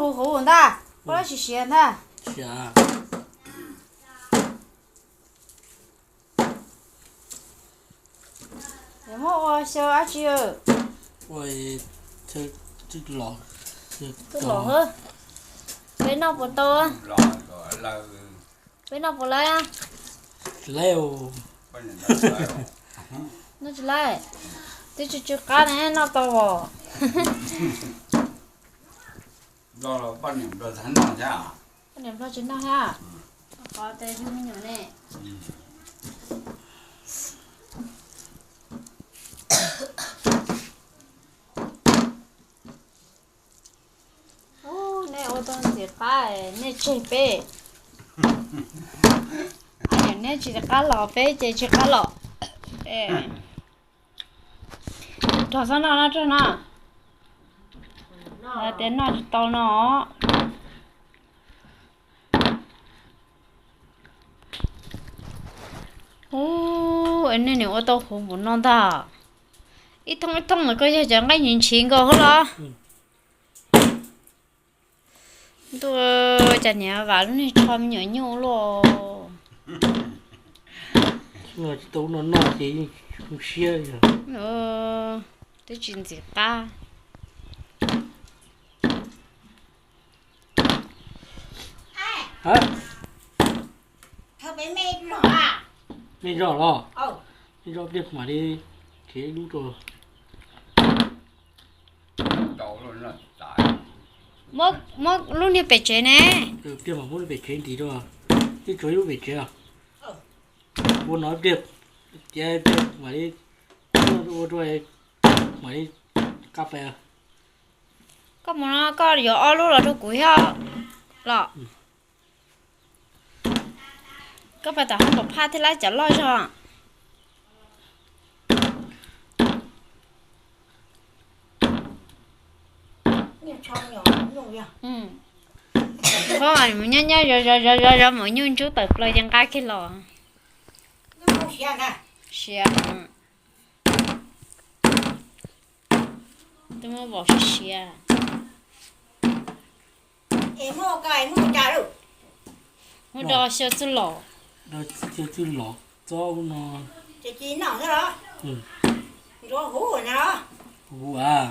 Huv ntag, koj lub siav siav ntag. Siav. Yuav muab ua xyaw dab tsi? Ua twb los, twb los. Peb noj puas tau? Peb noj puas lawv? Lawv, noj tsis lawv. Twb tsis tsw qab ne, noj tau os. Poj niam Nplog tsis noj thiab. Qhov tes yug me nyuam ne. Ub, nej ua tau ntxim qab, nej tseg peb. Yog nej tsis qab los, peb ces tsis qab los. Rog txhob noj no, rog no. Tias noj tsis tau no. Ub, nej nim ua tau huv npaum no ntag. Ib thooj ib thooj ntawd koj yog cov nqaij nyiv ntshiv nkaus hauv los. Ntuj, cas niam vam lub niag tsho me nyuam nyuj luaj. Tsis tau no noj ces yeej zoo siab. Twb tsis ntxim qab. Me zog los, me zog pliag mam li khiav ib lub rau. Muab lub niag pem tsev ne. Pliag mam muab lub pem tsev ntim rau. Twb tshuav ib lub pem tsev os. Ua no pliag, cia pliag mam li ua rau, mam li qab pais. Koj mus no koj yuav ob lub los rau kuv thiab los. Koj pais tom hoob tom phaj thiab lab cov loj zog. Nyob nyob zov zov zov zov mus nyuj ntsuab tawm plaws ces nqa kiag los. Siav. Twb muab vau siav siav. Muab do xyaw txuj lom. Do xyaw txuj lom txob ub no. Huv av.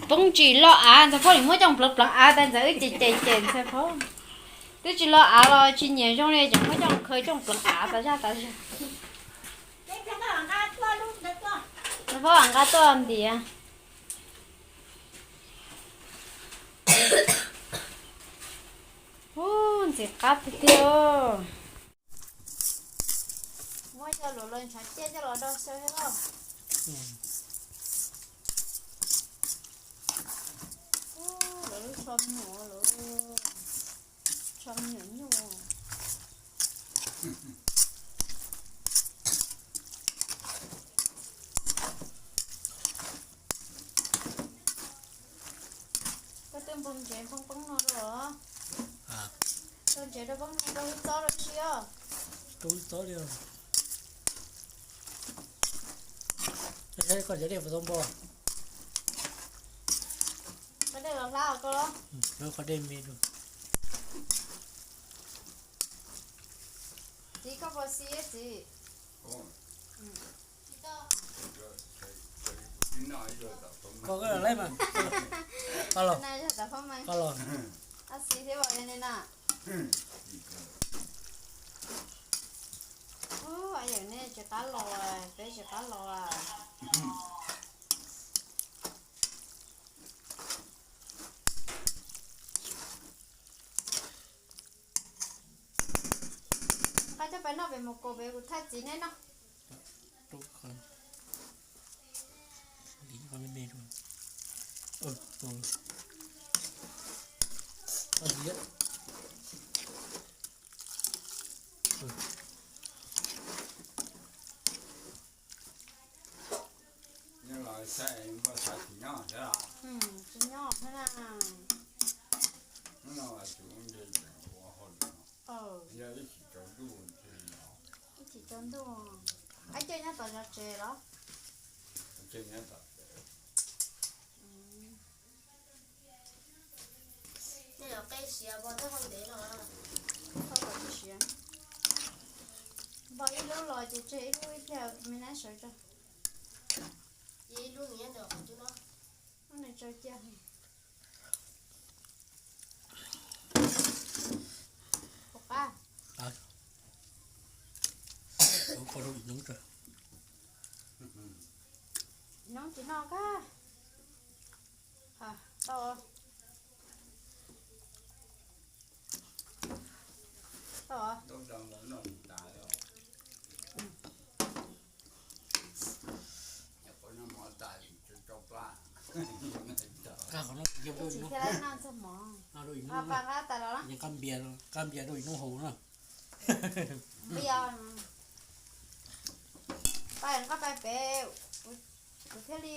Poob tsis loj av, ntxhais phob nim muab coj pleev pleev av tas ntxhais wb ces ces ces ntxhais phob. Twb tsis loj av los tsis nyiam zoo li, ces muab coj khaws coj pleev av tas zaj tas zog. Ntxhais phob nqa tuaj ntiav. Ub, ntxim qab tiag tiag. Muab cov luam los ntshav ciaj coj los do xyaw thiab lauj. Ub, lawv lub tsho me nyuam, lawv tsho me nyuam nyuj. Koj twb npog ntsev npog poob no rau los? Npog ntsev rau poob no rau wb txob rau tsi os? Rau wb txob li. Koj cov dej puas tau npog? Koj dej los hlab os koj los? Lawv qhov dej me rau. Txiv koj puas xis txiv? Koj los laib mas. Koj los. Koj los. Xis thiab os li na. Ub, yawm nej tsis qab los, peb tsis qab los. Nqa coj pais noj pem mus kaus pem kuv thaij txiv neb noj. Nyob los saib npaj xav tsis nyob thiab. Tsis nyob thiab na. Hnub no tus ntse ua hauj lwm no. Yog ib tsis tsaus ntuj thiaj li los. Ib tsis tsaus ntuj. Ab, Cawj nyob tom zos tsev los? Cawj nyob tom tsev. Siav npo txog hau ntev no. Txhob kom siav. Npo ib lub los ces tseg ib lub ib pliag me nab sawv tso. Ces ib lub nws nyob ntawm qhov cub no. Lub nws tsaws cia. Puas qab? Kho rau ib hnub tso. Ib hnub tsis noj kab. Tau. Tau. Qab qhov no, Tsis thiaj li noj txog mov. Noj rau ib hnub, Qab nqaij tas los na. Yeej qab npias, qab npias rau ib hnub haus na. Npias. Pais nqa pais pem, kuv thiaj li